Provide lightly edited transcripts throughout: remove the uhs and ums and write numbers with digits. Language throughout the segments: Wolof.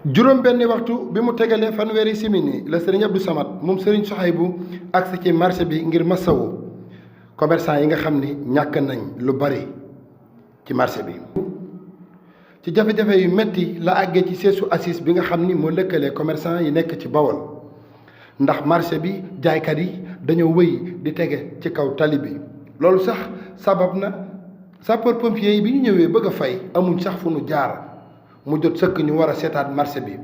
juróom benni waxtu bi mu tegalee fanweeri simini la Serigne Abdou Samad moom Serigne Souhaïbou agsi ci marché bi ngir masawu commerçant yi nga xam ni ñàkk nañ lu bari ci marché bi. ci jafe-jafe yu metti la àggee ci seesu assise bi nga xam ni moo lëkkalee commerçant yi nekk ci Bawol ndax marché bi jaaykat yi dañoo wëy di tege ci kaw tali bi loolu sax sabab na sapeur pompier yi bi ñu ñëwee bëgg a fay amuñ sax fu nu jaar. mu jot sëkk ñu war a seetaat marché bi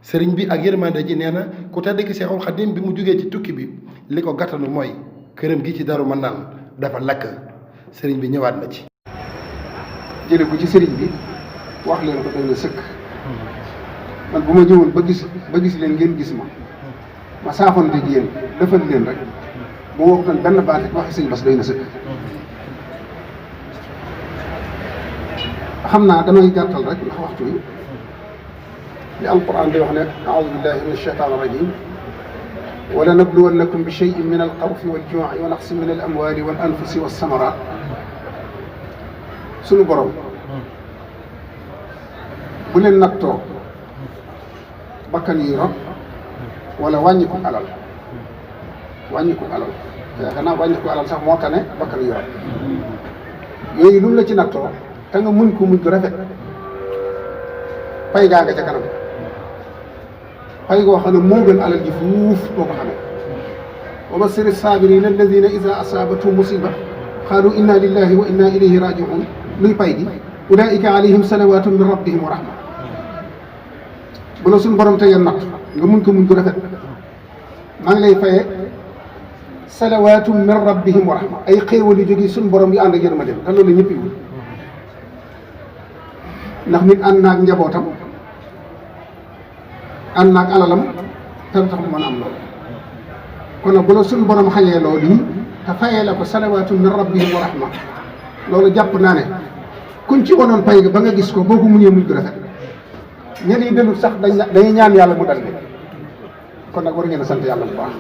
sëriñ bi ak yërmande ji nee na ku tedd ki Seexul Xadim bi mu jógee ci tukki bi li ko gàttanu mooy këram gi ci Daaru Manaan dafa lakk sëriñ bi ñëwaat na ci. jële ko ci sëriñ bi wax leen ko doy na sëkk man bu ma ñëwoon ba gis leen ngeen gis ma saafoonte ak yéen defal leen rek bu wax doon benn baat waxi sëñ Bass doy na sëkk. xam naa damay gàttal rek ndax waxtu yi li alquran di wax ne aoudu billahi min alcheytan irrajim wala nabluwannakum bi cheyin min alxawfi waljuuci wa naqsin min alamwali wal anfusi walsamarat sunu borom bu leen nattoo bakkan yi rot wala wàññiku alal te xanaa wàññiku alal sax moo tane bakkan yi rot yooyu lu mu la ci nattoo te nga muñ ko muñ ko rafet pay gaa nga ca kanam pay goo xam ne moo gën alal ji fuuf boo ko xamee wa bassiri saabirina alladina ida asaabathum musiba qaalu inna lillahi wa inna ilayhi rajiun luy pay gi ulaika alayhim salawatun min rabbihim wa rahma bu la suñu borom tegee natt nga muñ ko rafet maa ngi lay faye salawatun min rabbihim wa rahma ay xéewal yu jóge suñu borom yu ànd ak yërmande te loolu ñëpp yi ndax nit ànd naag njabootam ànd naag alalam te tax mu mën a am loolu kon nag bu la suñu borom xañee loolu yi te fayee la ko salawaatu min rabbihim wa rahma loolu jàpp naa ne kuñ ci wonoon pay ba nga gis ko boo ko muñee muñ ko rafet ñenn yi delul sax dañuy ñaan yàlla mu dal bi kon nag war ngeen a sant yàlla bu baax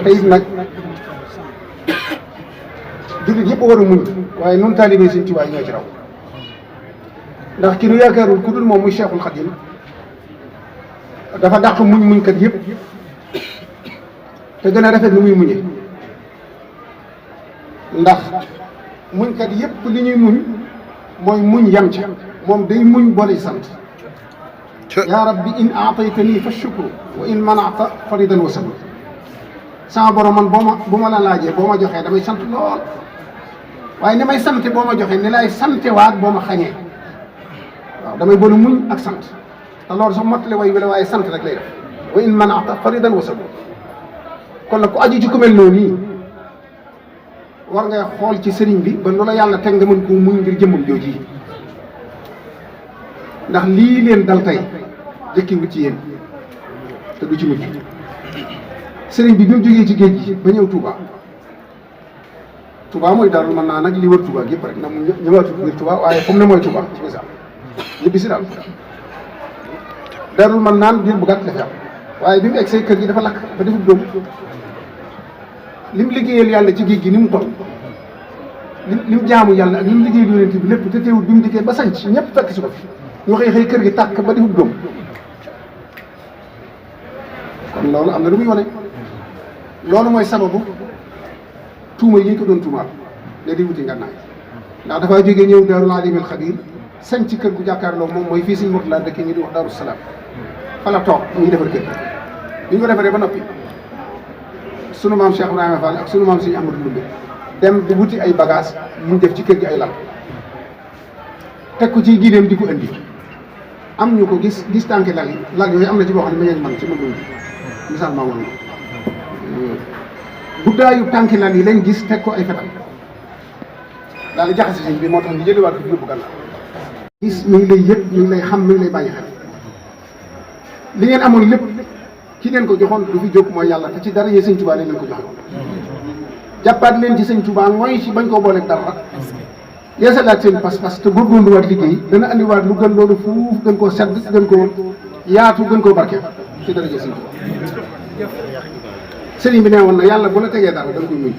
te it nag jullit yëpp war a muñ waaye nun taalibe Sëñ Tuubaa ñoo ci raw ndax ki nu yaakaarul ku dul moom muy Cheikhul Khadim dafa dàq muñkat yëpp te gën a rafet lu muy muñee ndax muñkat yëpp li ñuy muñ mooy muñ yam ca moom day muñ boole sant yaa rabbi in aataytani fa shukru wa in manata faridan wa sabr sama borom man bu ma la laajee boo ma joxee damay sant lool waaye ni may sante boo ma joxee ni lay sante waat boo ma xañee waaw damay boole muñ ak sant te loolu sax mottale way wala waaye sant rek lay def wa in manata faridan wa sabr kon nag ku aju ci ku mel noonu nii war ngay xool ci sëriñ bi ba loola yàlla teg nga mën koo muñ ngir jëmmam jooji ndax lii leen dal tey jëkkiwut ci yéen te du ci mujj sëriñ bi mu jógee ci géej gi ba ñëw Touba mooy Daaru mën naa nag li wër Touba yëpp rek na mu ñëwaatu biir Touba waaye fu mu ne mooy Touba ci misaal ñibbi si daal Daaru mën naan biir bu gàtt la fi am waaye bi mu egg say kër gi dafa lakk ba defut doom li mu liggéeyal yàlla ci géej gi ni mu toll li mu jaamu yàlla ak li mu liggéeyal yonent bi lépp te teewul bi mu dikkee ba sanc ñëpp fekk si ko fi ñu xëy kër gi tàkk ba defut doom kon loolu am na lu muy wane loolu mooy sababu tuuma yi ko doon tuumaal ne di wuti ngànnaay ndax dafaa jógee ñëw Daarul Alimil Xabiir sañ ci kër gu jàkkaarloo moom mooy fii Sëñ Murtala dëkk ñu di wax Daaru Salaam fa la toog ñuy defar kër bi ñu ko defaree ba noppi sunu maam Cheikh Ibrahima Fall ak sunu maam Sëñ Amadou Ndumbe dem di wuti ay bagage yu ñu def ci kër gi ay lal teg ko ci gileem di ko indi am ñu ko gis tànki lal yooyu am na ci boo xam ne ma ngeen man ci ma doon misaal maa woon guddaayu tànki lal yi lañ gis teg ko ay fetal daal di jaxase sëñ bi moo tax ñu jëliwaat ko fi yóbbu gànnaaw gis mi ngi lay yëg mi ngi lay xam mi ngi lay bàyyi xel li ngeen amoon lépp ki leen ko joxoon du fi jóg mooy yàlla te ci dara yee Sëñ Tuubaa leen ko joxe woon jàppaat leen ci Sëñ Tuubaa mooy ci bañ koo booleeg dara yeesalaat seen pas-pas te góorgóorluwaat liggéey dana andiwaat lu gën loolu fuuf gën koo sedd gën koo yaatu gën koo barkeel ci dara yee Sëñ Tuubaa sëriñ bi nee woon na yàlla bu la tegee dara da nga koy muñ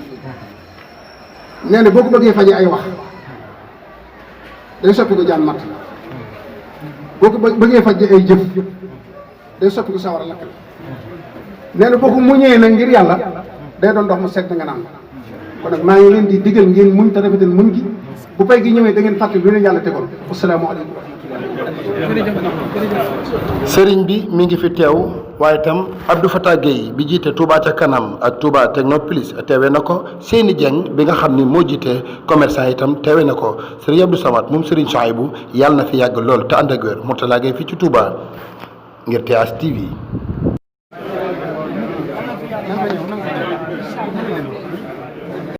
nee na boo ko bëggee faje ay wax day soppi ko jaan matt boo ko bëggee faj ay jëf day soppi ko sawar a lakk nee na boo ko muñee nag ngir yàlla day doon ndox mu sedd nga naan kon nag maa ngi leen di digal ngeen muñ te rafetal muñ gi bu pay gi ñëwee da ngeen fàtte lu leen yàlla tegoon asalaamaaleykum wa rahmatulah. sëriñ bi mi ngi fi teew waaye itam Abdou Fatah Gueye bi jiite Touba ca kanam ak Touba Technopolis teewe na ko Seyni Dieng bi nga xam ni moo jiite commerçant itam teewe na ko Serigne Abdou Samad moom Serigne Souhaïbou yàlla na fi yàgg lool te ànd ak wér Mourtala Gueye fii ci Touba ngir TS TV.